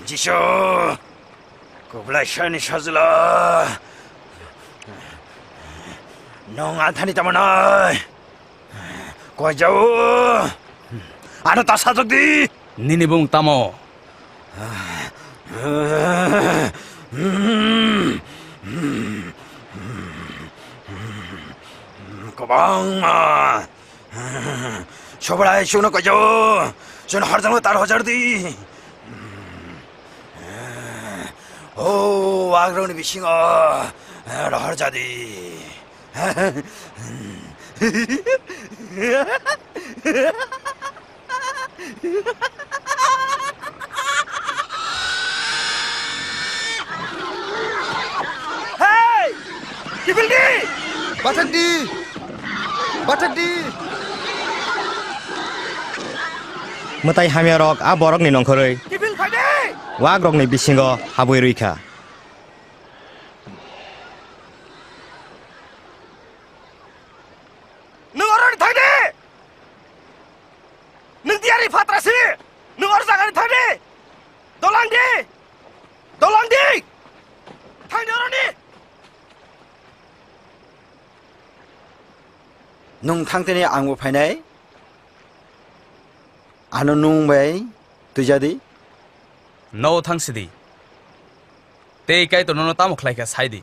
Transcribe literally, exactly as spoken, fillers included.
Jisu, Kublai Shahni sajla, nwng anthani tamo nai? Koi jao? Ano ta sajak di. Nini bung tamo? Kwbangma. Sobrai, chwngno koi jao? Chwngno horjakno tar hojar di. O wagrokni bisingo rohor jadi. Hey! Kiphil di! Bathak di! Bathak di! Mwtai hamya rok a borok ni nongkhorwi. Kiphil khai di! Wak rok ni bisingo habwi rwi kha. Nwng oro ni thang di! Nwng tiyari phatra si! Nwng oro jaga ni thang di! Dolang di! Dolang di! Thang di oro ni! Nwng thang tini ang bo phainai. Ano nwng bai twijadi. No thang sidi. Tei Kaitor nono tamo khlai kha sai di.